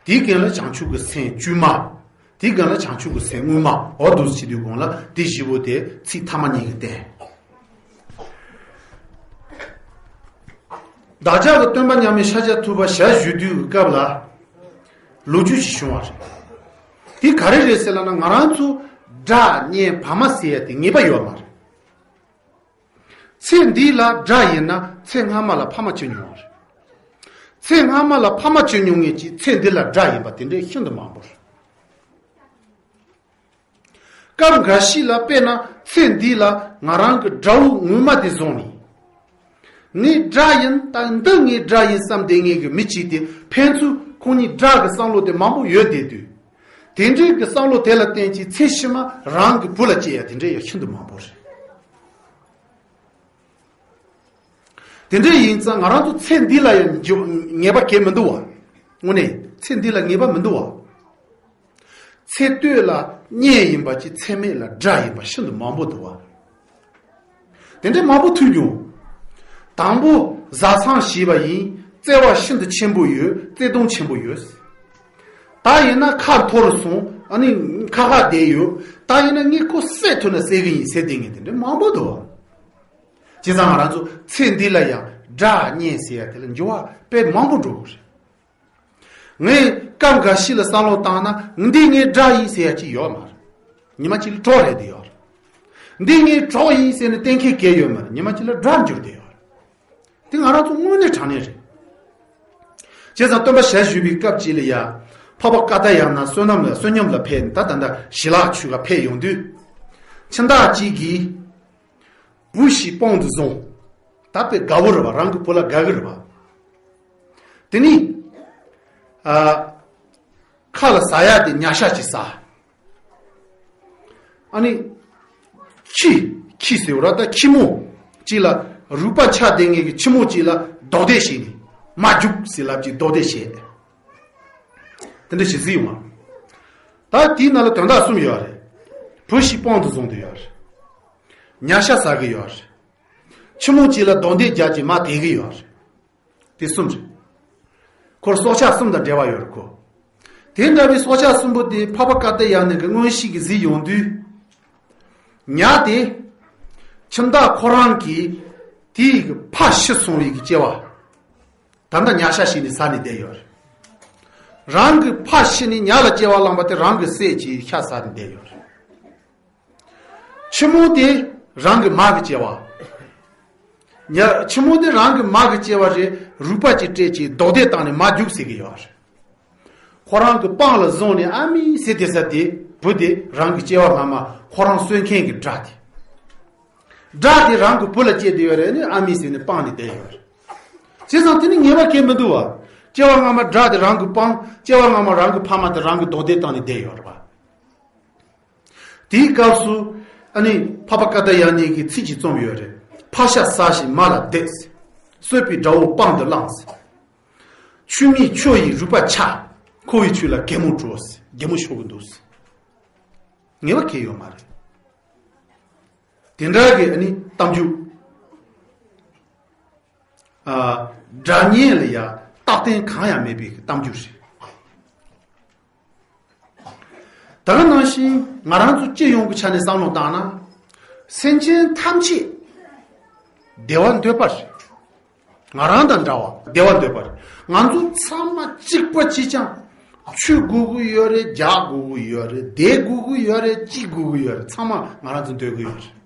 དེའི་རྐྱེན་ལ་བྱང་ཆུབ་ཀྱི་སེམས་བཅུ་མ། དེའི་རྐྱེན་ལ་བྱང་ཆུབ་ཀྱི་སེམས་དངོས་མ། འོ་འདུག་སེ་བྱེད་དུས་གོང་ལ་དེ་བཞི་པོ་དེ་ཚིག་ཐ་མ་གཉིས་ཀྱིས་བསྟན། བདག་ཅག་གི་སྟོན་པ་མཉམ་མེད་ཤཱཀྱ་ཐུབ་པ་ཞལ་བཞུགས་དུས་ཀྱི་སྐབས་ལ་ལོ་རྒྱུས་ཤིག་བྱུང་བ་རེད། དེ་ག་རེ་རེད་ཟེར་ལབ་ན། ང་རང་ཚོ་སྒྲ་སྙན་བར་མ་ཟེར་ཡ་དེ་ངེས་པ་ཡོད་མ་རེད། ཚེ་འདི་ལ་སྒྲ་ཡིན་ན་ཚེ་སྔ་མ་ལ་ཕ་མ་བྱེད་མྱོང་བ་རེད། ཚེ་སྔ་མ་ལ་ཕ་མ་བྱེད་མྱོང་མཁན་གྱིས་ཚེ་འདི་ལ་སྒྲ་ཡིན་པ་དེ་འདྲའི་ཤིན་ཏུ་མང་པོ་རེད། སྐབས་འགའ་ཞིག་ལ་དཔེར་ན་ཚེ་འདི་ལ་ང་རང་གི་དགྲ་བོ་ངོ་མ་དེ་བཟུང་ནས། ངའི་དགྲ་ཡིན། ད་འདི་ངའི་དགྲ་ཡིན་བསམ་བསྡད་མཁན་གྱི་མི་གཅིག་དེ་ཕན་ཚུན་ཁོང་གཉིས་དགྲ་གི་བསམ་བློ་དེ་མང་པོ་ཡོད་བསྡད་དུས། དེ་འདྲའི་གི་བསམ་བློ་དེ་ལ་བརྟེན་གྱིས་ཚེ་ཕྱི་མ་རང་གི་བུ་ལ་སྐྱེ་ཡ་དེ་འདྲའི་ཡང་ཤིན་ཏུ་མང་པོ་རེད། དེ་འདྲ་ཡིན་ཙང་ང་རང་ཚོ་ཚེ་འདི་ལ་ཡང་འགྱོ་ངེས་པ་གང་ཡང་མི་འདུག་བ། དངོས་གནས་ཚེ་འདི་ལ་ངེས་པ་མི་འདུག་བ། ཚེ་སྟོད་ལ་སྙན་ཡིན་པ་ཅིག་ཚེ་སྨད་ལ་སྒྲ་ཡིན་པ་ཤིན་ཏུ་མང་པོ་འདུག་བ། དེ་འདྲའི་མང་པོ་ཐོས་མྱོང་། དང་པོ་བཟའ་ཚང་ཞེས་པ་ཡིན། བརྩེ་བ་ཤིན་ཏུ་ཆེན་པོ་ཡོད། བརྩེ་དུང་ཆེན་པོ་ཡོད། ད་ཡིན་ན་ཁ་འཐོར་སོང་། ཨ་ནི་ཁ་ཁ་བསྡད་ཡོད། ད་ཡིན་ན་ངས་ཁོ་བསད་ཐུབ་ན་བསད་གི་ཡིན་ཟེར་བསྡད་མཁན་དེ་འདྲའི་མང་པོ་འདུག་བ། བྱས་ཙང་ང་རང་ཚོ་ཚེ་འདི་ལ་ཡང་སྒྲ་སྙན་ཟེར་ཡ་དེ་ལ་འགྱུར་བ་དཔེ་མང་པོ་འགྲོ་གི་རེད། ངས་སྐབས་འགའ་ཞིག་ལ་བསམ་བློ་བཏང་ན། འདི་ངའི་དགྲ་ཡིན་ཟེར་ཡ་ཅིག་ཡོད་མ་རེད། ཉི་མ་གཅིག་ལ་གྲོགས་རེད་བསྡད་ཡོད་རེད། འདི་ངའི་གྲོགས་ཡིན་ཟེར་ནས་གཏན་འཁེལ་གང་ཡང་ཡོད་མ་རེད། ཉི་མ་གཅིག་ལ་དགྲར་འགྱུར་བསྡད་ཡོད་རེད། དེ་ང་རང་ཚོ་དངོས་གནས་དྲང་གནས་རེད། བྱས་ཙང་སྟོན་པ་ཞལ་བཞུགས་པའི་སྐབས་གཅིག་ལ་ཡ། འཕགས་པ་ཀ་ཏྱ་ཡ་ན་བསོད་ནམས་ལ་བསོད་སྙོམས་ལ་ཕེབས། ད་ད་ད་ཞི་ལ་ཆོས་ག་ཕེབས་ཡོང་དུས། ཁྱིམ་བདག་ཅིག་གིས་བུ་ཞིག་དཔང་དུ་བཟུང་། ད་དཔེ་དགའ་བོ་རེད་བ། རང་གི་བུ་ལ་དགའ་གི་རེད་བ། དེ་ནས་ཨ། ཁ་ལ་ཟ་ཡ་དེ་ཉ་ཤ་ཅིག་ཟ། ཨ་ནི། ཁྱི། ཁྱི་ཟེར་བ་ར། ད་ཁྱི་མོ་གཅིག་ལ། རུས་པ་ཆག་བསྡད་མཁན་གྱི་ཁྱི་མོ་གཅིག་ལ་རྡོག་རྡེག་བྱས་ནས། མ་རྒྱུག་ཟེར་ལབ་ཅིག་རྡོག་རྡེག་བྱས། དེ་འདྲ་ཞིག་གཟིགས་ཡོང་བ། ད་དེའི་ནང་ལ་དོན་དག་གསུམ་ཡོད་རེད། བུ་ཞིག་དཔང་དུ་བཟུང་དུ་ཡོད་རེད། ཉ་ཤ་ཟ་གི་ཡོད་རེད། ཁྱི་མོ་གཅིག་ལ་རྡོག་རྡེག་རྒྱག་ཅིག་མ་དེད་གི་ཡོད་རེད། དེ་གསུམ་རེད། ཁོར་སྲོག་ཆགས་གསུམ་དང་འབྲེལ་བ་ཡོད་རེད་ཁོ། དེ་འདྲ་བའི་སྲོག་ཆགས་གསུམ་པོ་དེ་འཕགས་པ་ཀ་ཏྱ་ཡ་ན་གི་མངོན་ཤེས་ཀྱིས་གཟིགས་ཡོང་དུས། ཉ་དེ། ཁྱིམ་བདག་ཁོ་རང་གིས་དེའི་གི་ཕ་ཤི་སོང་བའི་གི་སྐྱེ་བ། ད་ལྟ་ཉ་ཤ་བྱས་ནས་ཟ་ནས་བསྡད་ཡོད་རེད། རང་གི་ཕ་ཤི་ནས་ཉ་ལ་སྐྱེ་བ་བླངས་པ་དེ་རང་གི་སྲས་ཀྱིས་ཤ་ཟ་ནས་བསྡད་ཡོད་རེད། ཁྱི་མོ་དེ་རང་གི་མ་གི་སྐྱེ་བ། ཉ། ཁྱི་མོ་དེ་རང་གི་མ་གི་སྐྱེ་བ་རེད། རུས་པ་གཅིག་སྤྲད་ཅིག་རྡོག་རྡེག་བཏང་ནས་མ་རྒྱུག་ཟེར་གི་ཡོད་རེད། ཁོ་རང་གི་པང་ལ་བཟུང་ནས་ཨ་མི་ཟེར་བསྡད་ས་དེ། བུ་དེ་རང་གི་སྐྱེ་བ་སྔ་མ་ཁོ་རང་གསོད་མཁན་གྱི་དགྲ་དེ། དགྲ་དེ་རང་གི་བུ་ལ་སྐྱེས་བསྡད་ཡོད་རེད། ཨ་ནི་ཨ་མི་ཟེར་ནས་སྤངས་ནས་བསྡད་ཡོད་རེད། བྱས་ཙང་དེ་ནི་ངེས་པ་གང་ཡང་མི་འདུག་བ། སྐྱེ་བ་སྔ་མ་དགྲ་དེ་རང་གི་པང་། སྐྱེ་བ་སྔ་མ་རང་གི་ཕ་མ་དེ་རང་གི་རྡོག་རྡེག་བཏང་ནས་བསྡད་ཡོད་རེད་བ། དེའི་སྐབས་སུ་ཨ་ནི་འཕགས་པ་ཀ་ཏྱ་ཡ་ན་གིས་ཚིག་ཅིག་རྩོམ་ཡོད་རེད། ཕ་ཤ་ཟ་ཞིང་མ་ལ་བརྡེག། གསོད་པའི་དགྲ་བོ་པང་དུ་བླངས། ཆུ་མིག་ཁྱོ་ཡི་རུས་པ་ཆག། ཁོ་བོའི་ཆོས་ལ་གད་མོ་བྲོ། གད་མོ་ཤོར་གི་འདུག། ངེས་པ་གང་ཡང་ཡོད་མ་རེད། དེ་འདྲ་གི་ཨ་ནི་གཏམ་རྒྱུད། ཨ། སྒྲ་སྙན་ལ་ཡ་རྟག་བརྟན་གང་ཡང་མེད་པའི་གཏམ་རྒྱུད་རེད། ད་ག་ནང་བཞིན་ང་རང་ཚོ་སྤྱི་ཡོངས་ཀྱི་ཆ་ནས་བསམ་བློ་བཏང་ན། སེམས་ཅན་ཐམས་ཅད་བདེ་བ་འདོད་པ་རེད། ང་རང་དང་འདྲ་བ་བདེ་བ་འདོད་པ་རེད། ང་ཚོ་ཚང་མ་གཅིག་པ་གཅིག་རྐྱང་། ཆོས་དགོས་ཀྱི་ཡོད་རེད། རྒྱགས་དགོས་ཀྱི་ཡོད་རེད། བསྡད་དགོས་ཀྱི་ཡོད་རེད། སྐྱིད་དགོས་ཀྱི་ཡོད་རེད། ཚང་མ་ང་རང་ཚོ་འདོད་ཀྱི་ཡོད་རེད།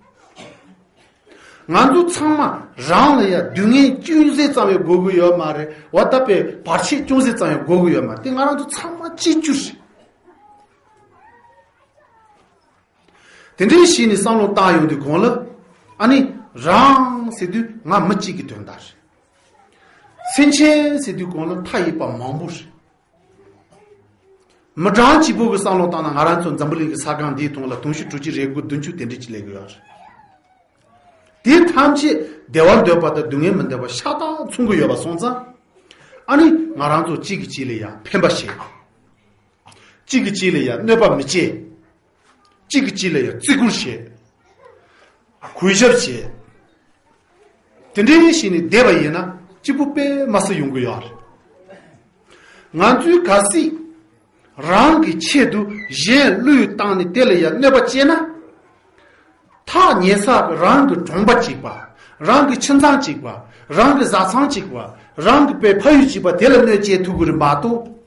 ང་ཚོ་ཚང་མ་རང་ལ་ཡ་སྡུག་བསྔལ་ཅུང་ཟད་ཙམ་ཡང་དགོས་ཀྱི་ཡོད་མ་རེད། འོ་ད་དཔེ་བར་ཆད་ཅུང་ཟད་ཙམ་ཡང་དགོས་ཀྱི་ཡོད་མ་རེད། དེ་ང་རང་ཚོ་ཚང་མ་གཅིག་གྱུར་རེད། དེ་འདྲའི་ཞིག་ནས་བསམ་བློ་བཏང་ཡོང་དུས་གོང་ལ། ཨ་ནི་རང་ཟེར་དུས་ང་མི་གཅིག་གི་དོན་དག་རེད། སེམས་ཅན་ཟེར་དུས་གོང་ལ་མཐའ་ཡས་པ་མང་པོ་རེད། མི་གྲངས་གཅིག་པོ་གི་བསམ་བློ་བཏང་ན་ང་རང་ཚོ་འཛམ་བུ་གླིང་གི་ས་སྒང་འདིའི་སྟེང་ལ་དུང་ཕྱུར་དྲུག་ཅུ་རེ་དགུ་བདུན་ཅུ་དེ་འདྲ་ཅིག་སླེབས་ཀྱི་ཡོད་རེད། དེ་ཐམས་ཅད་བདེ་བ་འདོད་པ་དང་སྡུག་བསྔལ་མི་འདོད་པ་ཤ་སྟག་མཚུངས་ཀྱི་ཡོད་པ་སོང་ཙང་། ཨ་ནི་ང་རང་ཚོ་གཅིག་གིས་གཅིག་ལ་ཡང་ཕན་པ་བྱེད། གཅིག་གིས་གཅིག་ལ་ཡང་གནོད་པ་མི་བྱེད། གཅིག་གིས་གཅིག་ལ་ཡང་བརྩི་བཀུར་བྱེད། གུས་ཞབས་བྱེད། དེ་འདྲའི་ཞིག་ནས་བསྡད་པ་ཡིན་ན་གཅིག་པུ་དཔེ་མ་སྲིད་ཡོང་གི་ཡོད་རེད། ང་ཚོས་གལ་སྲིད་རང་གི་ཆེད་དུ་གཞན་བློས་བཏང་ནས་དེ་ལ་ཡང་གནོད་པ་བྱས་ན། ཐག་ཉེ་ས་གི་རང་གི་གྲོང་པ་གཅིག་པ། རང་གི་ཁྱིམ་ཚང་གཅིག་པ། རང་གི་བཟའ་ཚང་གཅིག་པ། རང་གི་པའི་ཕ་ཡུལ་གཅིག་པ་དེ་ལ་གནོད་སྐྱེལ་ཐུབ་ཀྱི་རེད་མ་གཏོགས།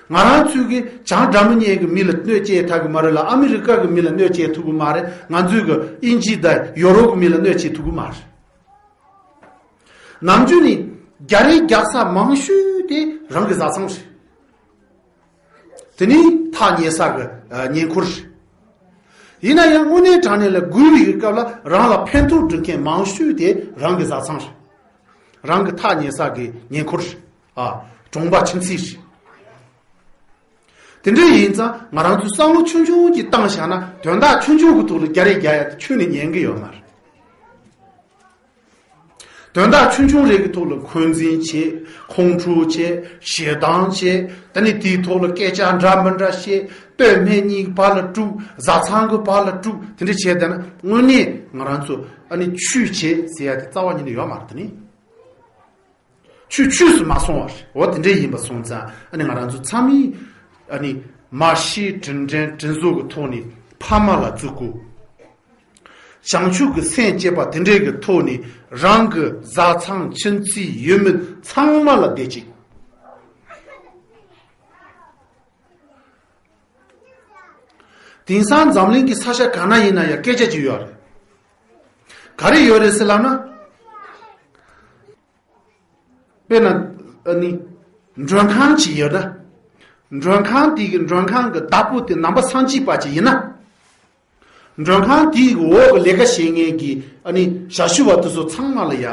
ང་རང་ཚོའི་གི་བྱང་སྒྲ་མི་སྙན་གྱི་མི་ལ་གནོད་སྐྱེལ་ཐུབ་ཀྱི་མ་རེད་ལ། ཨ་མི་རི་ཀ་གི་མི་ལ་གནོད་སྐྱེལ་ཐུབ་ཀྱི་མ་རེད། ང་ཚོའི་གི་དབྱིན་ཇི་དང་ཡོ་རོབ་གི་མི་ལ་གནོད་སྐྱེལ་ཐུབ་ཀྱི་མ་རེད། ནམ་རྒྱུན་ནི་རྒྱ་རེད་རྒྱག་ས་མང་ཤོས་དེ་རང་གི་བཟའ་ཚང་རེད། དེ་ནི་ཐག་ཉེ་ས་གི་ཨ་ཉེ་འཁོར་རེད། ཡིན་ན་ཡང་དངོས་གནས་དྲང་གནས་ལ་དགོས་པའི་སྐབས་ལ་རང་ལ་ཕན་ཐོགས་འགྲོ་མཁན་མང་ཤོས་དེ་རང་གི་བཟའ་ཚང་རེད། རང་གི་ཐག་ཉེ་ས་གི་ཉེ་འཁོར་རེད། ཨ། གྲོང་པ་ཁྱིམ་མཚེས་རེད། དེ་འདྲ་ཡིན་ཙང་ང་རང་ཚོས་བསམ་བློ་ཆུང་ཆུང་ཅིག་བཏང་བཞག་ན། དོན་དག་ཆུང་ཆུང་གི་ཐོག་ལ་རྒྱ་རེད་རྒྱག་ཡ་དེ་ཁྱོན་ནས་ཉན་གི་ཡོད་མ་རེད། དོན་དག་ཆུང་ཆུང་རེ་གི་ཐོག་ལ་འཁོན་འཛིན་བྱེད། ཁོང་ཁྲོ་བྱེད། ཞེ་སྡང་བྱེད། ད་ནི་དེའི་ཐོག་ལ་སྐད་ཆ་འདྲ་མི་འདྲ་བཤད། སྟོད་སྨད་གཉིས་ཀྱི་བར་ལ་དཀྲུག་བཟའ་ཚང་གི་བར་ལ་དཀྲུག་དེ་འདྲ་བྱས་བསྡད་ན། དངོས་གནས་ང་རང་ཚོ་ཨ་ནི་ཆོས་བྱེད་ཟེར་ཡ་དེ་རྩ་བ་ཉིད་ནས་ཡོད་མ་རེད། དེ་ནི་ཆོས་ཆོས་སུ་མ་སོང་བ་རེད། འོ་དེ་འདྲ་ཡིན་པ་སོང་ཙང་། ཨ་ནི་ང་རང་ཚོ་ཚང་མས་ཨ་ནི་མར་ཤེས་དྲིན་དྲན་དྲིན་གཟོ་གི་ཐོག་ནས་ཕ་མ་ལ་བརྩི་བཀུར། བྱང་ཆུབ་ཀྱི་སེམས་བསྐྱེད་པ་དེ་འདྲའི་གི་ཐོག་ནས་རང་གི་བཟའ་ཚང་ཁྱིམ་མཚེས་ཡུལ་མི་ཚང་མ་ལ་བདེ་སྐྱིད། དེང་སང་འཛམ་གླིང་གི་ས་ཆ་ག་ན་ཡིན་ན་ཡང་སྐད་ཆ་ཅིག་ཡོད་རེད། ག་རེ་ཡོད་རེད་ཟེར་ལབ་ན། དཔེར་ན་ཨ་ནི་མགྲོན་ཁང་ཅིག་ཡོད་ན། མགྲོན་ཁང་དེ་གི་མགྲོན་ཁང་གི་བདག་པོ་དེ་ནང་པ་སངས་རྒྱས་པ་ཅིག་ཡིན་ན། མགྲོན་ཁང་དེའི་འོག་གི་ལས་ཀ་བྱེད་མཁན་གྱི་ཨ་ནི་ཞབས་ཞུ་བ་དེ་ཚོ་ཚང་མ་ལ་ཡ་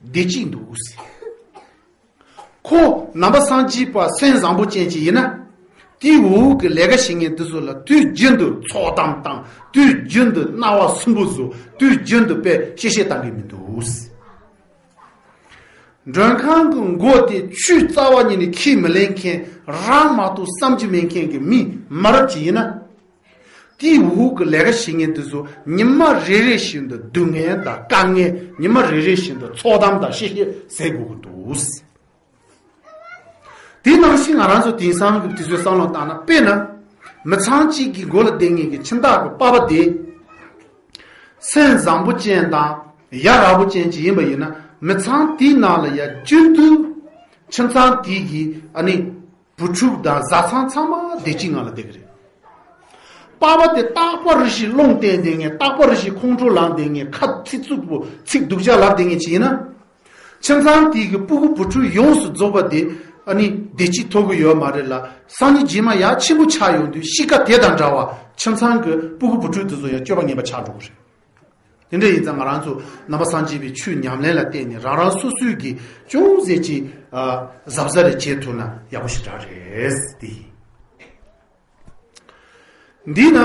བདེ་སྐྱིད་འདུག་ཟེར། ཁོ་ནང་པ་སངས་རྒྱས་པ་སེམས་བཟང་པོ་ཅན་ཅིག་ཡིན་ན། དེའི་འོག་གི་ལས་ཀ་བྱེད་མཁན་དེ་ཚོ་ལ་དུས་རྒྱུན་དུ་ཚོགས་གཏམ་བཏང་། དུས་རྒྱུན་དུ་རྣ་བ་སུན་པོ་བཟོ། དུས་རྒྱུན་དུ་དཔེ་གཤེ་གཤེ་བཏང་གི་མི་འདུག་ཟེར། མགྲོན་ཁང་གི་སྒོ་དེ་ཆུ་རྩ་བ་ཉིད་ནས་ཁས་མི་ལེན་མཁན། རང་མ་གཏོགས་བསམ་རྒྱུ་མེད་མཁན་གྱི་མི་མ་རབས་ཅིག་ཡིན་ན། དེའི་འོག་གི་ལས་ཀ་བྱེད་མཁན་དེ་ཚོ་ཉི་མ་རེ་རེ་བཞིན་དུ་སྡུག་བསྔལ་དང་དཀའ་ངལ། ཉི་མ་རེ་རེ་བཞིན་དུ་ཚོགས་གཏམ་དང་གཤེ་གཤེ་ཟ་དགོས་ཀྱི་འདུག། དེ་ནང་བཞིན་ང་རང་ཚོ་དེང་སང་གི་དུས་ཚོད་བསམ་བློ་བཏང་ན། དཔེར་ན་མི་ཚང་གཅིག་གི་མགོ་ལ་བསྡད་མཁན་གྱི་ཁྱིམ་བདག་གི་པ་ཕ་དེ་སེམས་བཟང་པོ་ཅན་དང་ཡ་རབས་པོ་ཅན་ཅིག་ཡིན་པ་ཡིན་ན། མི་ཚང་དེའི་ནང་ལ་ཡ་རྒྱུན་དུ་ཁྱིམ་ཚང་དེ་གི་ཨ་ནི་བུ་ཕྲུག་དང་བཟའ་ཚང་ཚང་མ་བདེ་སྐྱིད་ངང་ལ་བསྡད་ཀྱི་རེད། པ་ཕ་དེ་རྟག་པར་རེ་བཞིན་རླུང་བསྟན་བསྡད་མཁན། རྟག་པར་རེ་བཞིན་ཁོང་ཁྲོ་ལངས་བསྡད་མཁན། ཁ་ཚིག་རྩུབ་པོ་ཚིག་སྡུག་ཅག་ལབ་བསྡད་མཁན་ཅིག་ཡིན་ན། ཁྱིམ་ཚང་དེ་གི་སྤུ་གུ་བུ་ཕྲུག་ཡོངས་སུ་རྫོགས་པ་དེ་ཨ་ནི་བདེ་སྐྱིད་ཐོབ་ཀྱི་ཡོད་མ་རེད་ལ། སང་ཉིན་རྗེས་མ་ཡར་ཆེན་པོ་ཆགས་ཡོང་དུས་གཤིས་ཀ་དེ་དང་འདྲ་བ། ཁྱིམ་ཚང་གི་སྤུ་གུ་བུ་ཕྲུག་དེ་ཚོ་ཡང་སྤྱོད་པ་ངན་པ་ཆགས་འགྲོ་གི་རེད། དེ་འདྲ་ཡིན་ཙང་ང་རང་ཚོ་ནང་པ་སངས་རྒྱས་པའི་ཆོས་ཉམས་ལེན་ལ་བརྟེན་ནས་རང་རང་སོ་སོའི་གི་ཅུང་ཟད་ཅིག་ཨ་གཟབ་གཟབ་རེ་བྱེད་ཐུབ་ན་ཡག་པོ་ཞེ་དྲག་རེད། དེ་ཡིན། འདི་ན་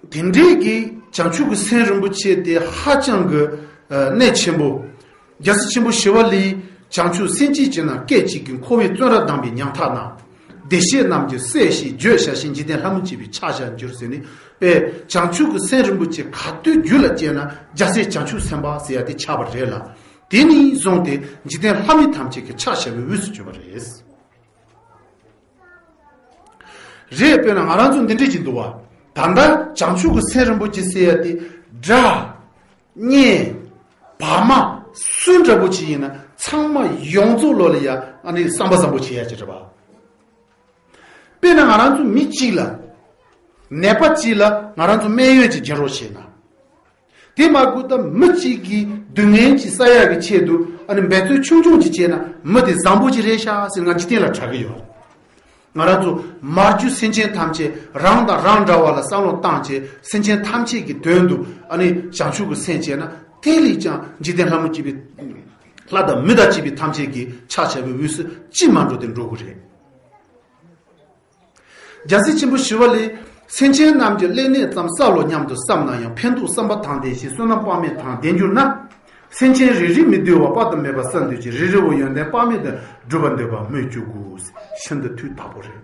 དེ་འདྲའི་གི་བྱང་ཆུབ་ཀྱི་སེམས་རིན་པོ་ཆེ་དེ་ཧ་ཅང་གི་ཨ་གནད་ཆེན་པོ། རྒྱལ་སྲས་ཆེན་པོ་ཞི་བ་ལྷས། བྱང་ཆུབ་སེམས་ཅན་གྱི་ནང་སྐད་ཅིག་གིས། འཁོར་བའི་བཙོན་རར་བསྡམས་པའི་ཉམ་ཐག་ན། བདེ་གཤེགས་རྣམས་ཀྱི་སྲས་ཞེས་བརྗོད་བྱ་ཞིང་། འཇིག་རྟེན་ལྷ་མིན་བཅས་པའི་ཕྱག་བྱར་འགྱུར་ཟེར་ནས། དཔེ་བྱང་ཆུབ་ཀྱི་སེམས་རིན་པོ་ཆེ་ག་དུས་རྒྱུད་ལ་སྐྱེས་ན་རྒྱལ་སྲས་བྱང་ཆུབ་སེམས་དཔའ་ཟེར་ཡ་དེ་ཆགས་པ་རེད་ལ། དེ་ནས་བཟུང་སྟེ་འཇིག་རྟེན་ལྷ་མི་ཐམས་ཅད་ཀྱི་ཕྱག་བྱ་བའི་དབུས་སུ་གྱུར་པ་རེད། རེད། དཔེར་ན་ང་རང་ཚོ་འདི་འདྲས་ཅིག་འདུག་བ། ད་ལྟ་བྱང་ཆུབ་ཀྱི་སེམས་རིན་པོ་ཆེ་ཟེར་ཡ་དེ་དགྲ། གཉེན། བག་མ། སུ་འདྲ་པོ་ཅིག་ཡིན་ན་ཚང་མ་ཡོངས་རྫོགས་ལོ་ལ་ཡ་ཨ་ནི་བསམ་པ་བཟང་པོ་བྱེད་ཡ་ཅིག་རེད་པ། དཔེར་ན་ང་རང་ཚོ་མི་གཅིག་ལ། ནད་པ་གཅིག་ལ་ང་རང་ཚོ་སྨན་ཡོན་ཅིག་སྦྱིན་རོགས་བྱས་ན། དེ་མ་དགོས་ད་མི་གཅིག་གི་སྡུག་བསྔལ་ཅིག་བསལ་ཡག་གི་ཆེད་དུ་ཨ་ནི་འབད་རྩོལ་ཆུང་ཆུང་ཅིག་བྱས་ན་མི་དེ་བཟང་པོ་ཅིག་རེད་ཤག་ཟེར་ང་འཇིག་རྟེན་ལ་གྲགས་ཀྱི་ཡོད། ང་རང་ཚོ་མ་གྱུར་སེམས་ཅན་ཐམས་ཅད་རང་དང་རང་འདྲ་བ་ལ་བསམ་བློ་བཏང་བྱས། སེམས་ཅན་ཐམས་ཅད་ཀྱི་དོན་དུ་ཨ་ནི་བྱང་ཆུབ་ཀྱི་སེམས་བསྐྱེད་ན། དེ་ལས་ཀྱང་འཇིག་རྟེན་ལྷ་མི་བཅས་པའི། ལྷ་དང་མི་དང་བཅས་པའི་ཐམས་ཅད་ཀྱི་ཕྱག་བྱ་བའི་དབུས་སུ་ཅི་མ་འགྲོ་དེ་འགྲོ་གི་རེད། རྒྱལ་སྲས་ཆེན་པོ་ཞི་བ་ལྷས། སེམས་ཅན་རྣམས་ཀྱི་ཀླད་ནད་ཙམ་བསལ་ལོ་སྙམ་དུ་བསམ་ན་ཡང་། ཕན་འདོགས་བསམ་པ་དང་ལྡན་ཞིང་། བསོད་ནམས་དཔག་མེད་དང་ལྡན་གྱུར་ན། སེམས་ཅན་རེ་རེ་མི་འདུལ་བ་དཔག་ཏུ་མེད་པ་བསལ་འདོད་ཅིང་། རེ་རེ་བ་ཡོན་ཏན་དཔག་མེད་དུ་སྒྲུབ་པར་འདོད་པ་སྨོས་ཅི་དགོས། ཤིན་ཏུ་དུས་དག་པོ་རེད།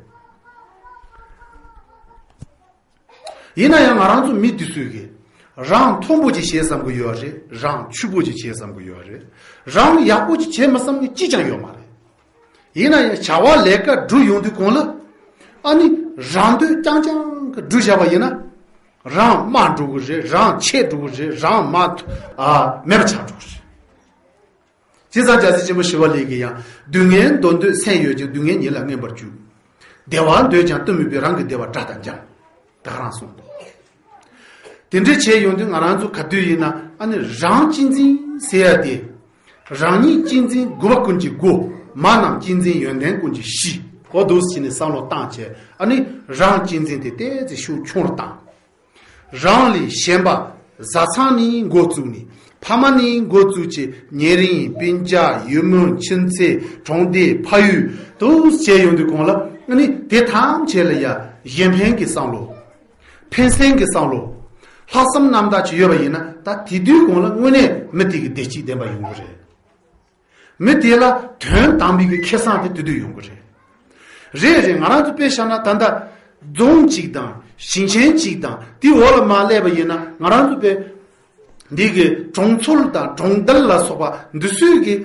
ཡིན་ན་ཡང་ང་རང་ཚོ་མི་འདི་ཚོས་ཀྱིས་རང་མཐོན་པོ་ཅིག་བྱེད་བསམ་གྱི་ཡོད་རེད། རང་ཕྱུག་པོ་ཅིག་བྱེད་བསམ་གྱི་ཡོད་རེད། རང་ཡག་པོ་ཅིག་བྱེད་མི་བསམ་མཁན་གཅིག་ཀྱང་ཡོད་མ་རེད། ཡིན་ན་ཡང་བྱ་བ་ལས་ཀ་སྒྲུབ་ཡོང་དུས་གོང་ལ་ཨ་ནི་རང་འདོད་རྐྱང་རྐྱང་གི་སྒྲུབ་བཞག་པ་ཡིན་ན། རང་དམའ་འགྲོ་གི་རེད། རང་ཆད་འགྲོ་གི་རེད། རང་མ་ཨ་མེད་པ་ཆགས་འགྲོ་གི་རེད། བྱས་ཙང་རྒྱལ་སྲས་ཆེན་པོ་ཞི་བ་ལྷས་ཀྱིས་ཡང་སྡུག་བསྔལ་འདོར་འདོད་སེམས་ཡོད་ཅིང་། སྡུག་བསྔལ་ཉིད་ལ་མངོན་པར་རྒྱུག་བདེ་བ་འདོད་ཀྱང་ལྟོ་མེད་པས། རང་གི་བདེ་བ་དགྲ་དང་འགྱམ། ད་ག་རང་གསུངས་འདུག་དེ་འདྲ་བྱས་ཡོང་དུས་ང་རང་ཚོ་ག་དུས་ཡིན་ན་ཨ་ནི་རང་གཅེས་འཛིན་ཟེར་ཡ་དེ། རང་ཉིད་གཅེས་འཛིན་དགོས་པ་ཀུན་གྱི་སྒོ། མ་རྣམས་གཅེས་འཛིན་ཡོན་ཏན་ཀུན་གྱི་གཞི། འོ་འདུག་ཟེར་ནས་བསམ་བློ་བཏང་བྱས། ཨ་ནི་རང་གཅེས་འཛིན་དེ་ཏོག་ཙམ་ཤུགས་ཆུང་རུ་བཏང་། རང་ལས་གཞན་པ། བཟའ་ཚང་ནས་འགོ་བཙུགས་ནས། ཕ་མ་ནས་འགོ་བཙུགས་བྱས། ཉེ་རིང་སྤུན་ཀྱག་ཡུལ་མི་ཁྱིམ་མཚེས་གྲོང་སྡེ་ཕ་ཡུལ་དུ་བྱས་ཡོང་དུས་གོང་ལ་ཨ་ནི་དེ་ཐམས་ཅད་ལ་ཡ་གཞན་ཕན་གྱི་བསམ་བློ། ཕན་སེམས་ཀྱི་བསམ་བློ། ལྷག་བསམ་རྣམ་དག་ཅིག་ཡོད་པ་ཡིན་ན། ད་དེ་དུས་གོང་ལ་དངོས་གནས་མི་དེ་གི་བདེ་སྐྱིད་ལྡན་པ་ཡོང་གི་རེད། མི་དེ་ལ་དོན་དམ་པའི་གི་ཁེ་བཟང་དེ་དེ་དུས་ཡོང་གི་རེད། རེད་རེད། ང་རང་ཚོ་དཔེ་བཞག་ན་ད་ལྟ་རྫོང་གཅིག་དང་ཞིང་ཆེན་གཅིག་དང་དེའི་འོག་ལ་མར་སླེབས་པ་ཡིན་ན། ང་རང་ཚོ་དཔེ་འདི་གི་གྲོང་ཚོ་དང་གྲོང་རྡལ་ལ་སོགས་པ་འདི་ཚོའི་གི་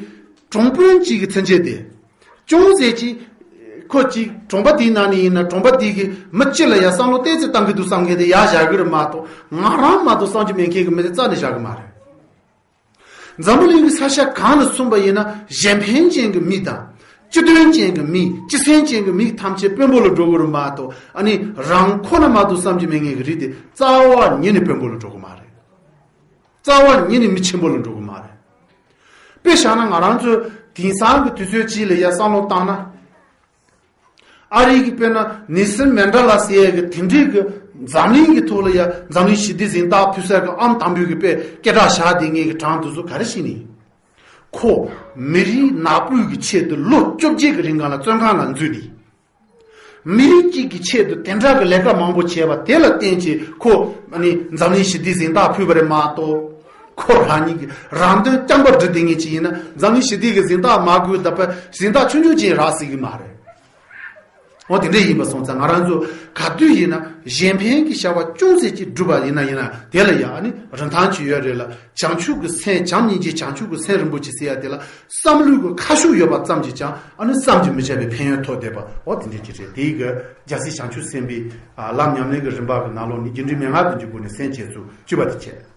གྲོང་དཔོན་གཅིག་གི་མཚན་ཆད་དེ། ཅུང་ཟད་ཅིག་ཁོ་གཅིག་གྲོང་པ་དེའི་ནང་ནས་ཡིན་ན། གྲོང་པ་དེ་གི་མི་སྤྱི་ལ་ཡ་བསམ་བློ་ཏོག་ཙམ་བཏང་གི་འདུག་བསམ་མཁན་དེ་ཡར་བཞག་གི་རེད་མ་གཏོགས། ང་རང་མ་གཏོགས་བསམ་རྒྱུ་མེད་མཁན་གྱི་མི་དེ་རྩ་ནས་བཞག་གི་མ་རེད། འཛམ་བུ་གླིང་གི་ས་ཆ་གང་ལ་སོང་པ་ཡིན་ན། གཞན་ཕན་ཅན་གྱི་མི་དང་། སྤྱི་དོན་ཅན་གྱི་མི། སྤྱི་སེམས་ཅན་གྱི་མི་ཐམས་ཅད་དཔོན་པོ་ལ་འགྲོ་གི་རེད་མ་གཏོགས། ཨ་ནི་རང་ཁོ་ན་མ་གཏོགས་བསམ་རྒྱུ་མེད་མཁན་གྱི་རིགས་དེ་རྩ་བ་ཉིད་ནས་དཔོན་པོ་ལ་འགྲོ་གི་མ་རེད། རྩ་བ་ཉིད་ནས་མི་ཆེན་པོ་ལ་འགྲོ་གི་མ་རེད། དཔེ་བཞག་ན་ང་རང་ཚོ་དེང་སང་གི་དུས་ཚོད་ཅིག་ལ་ཡ་བསམ་བློ་བཏང་ན། ཨ་རི་གི་དཔེར་ན་ནེལ་སོན་མན་ཌེ་ལ་ཟེར་ཡས་གི་དེ་འདྲའི་གི་འཛམ་གླིང་གི་ཐོག་ལ་ཡ་འཛམ་གླིང་ཞི་བདེ་གཟེངས་རྟགས་ཕུལ་ས་གི་ཨང་དང་པོའི་གི་དཔེ་སྐད་གྲགས་བཞག་བསྡད་མཁན་གི་གྲངས་དེ་ཚོ་ག་རེ་བྱས་ནས། ཁོ་མི་རིགས་ནག་པོའི་གི་ཆེད་དུ་ལོ་བཅོ་བརྒྱད་གི་རིང་གང་ལ་བཙོན་ཁང་ལ་འཛུལ་ནས། མི་རིགས་གཅིག་གི་ཆེད་དུ་དེ་འདྲ་གི་ལས་ཀ་མང་པོ་བྱས་པ་དེ་ལ་བརྟེན་བྱས་ཁོ་ཨ་ནི་འཛམ་གླིང་ཞི་བདེའི་གཟེངས་རྟགས་ཕུལ་བ་རེད་མ་གཏོགས། ཁོ་རང་ཉིད་ཀྱི་རང་དོན་རྐྱང་པ་སྒྲུབ་བསྡད་མཁན་ཅིག་ཡིན་ན། འཛམ་གླིང་ཞི་བདེའི་གི་གཟེངས་རྟགས་མ་དགོས་ད་པ་གཟེངས་རྟགས་ཆུང་ཆུང་ཅིག་རག་སྲིད་ཀྱི་མ་རེད། འོ་དེ་འདྲ་ཡིན་པ་སོང་ཙང་ང་རང་ཚོ་ག་དུས་ཡིན་ན་གཞན་ཕན་གྱི་བྱ་བ་ཅུང་ཟད་ཅིག་སྒྲུབ་པ་ཡིན་ན་ཡིན་ན་དེ་ལ་ཡང་ཨ་ནི་རིན་ཐང་ཅིག་ཡོད་རེད་ལ། བྱང་ཆུབ་ཀྱི་སེམས། བྱམས་སྙིང་རྗེ་བྱང་ཆུབ་ཀྱི་སེམས་རིན་པོ་ཆེ་ཟེར་ཡ་དེ་ལ་བསམ་བློའི་གི་ཁ་ཤུགས་ཡོད་པ་ཙམ་གྱིས་ཀྱང་ཨ་ནི་བསམ་གྱིས་མི་ཁྱབ་པའི་ཕན་ཡོན་ཐོབ་བསྡད་པ། འོ་དེ་འདྲ་ཅིག་རེད། དེའི་གི་རྒྱལ་སྲས་བྱང་ཆུབ་སེམས་དཔའི་ལམ་ཉམས་ལེན་གྱི་རིམ་པ་གི་ནང་ལོགས་ནས་རྒྱུ་འབྲས་མན་ངག་བདུན་གྱི་སྒོ་ནས་སེམས་བསྐྱེད་ཚུལ་བཅུ་པ་དེ་བྱས།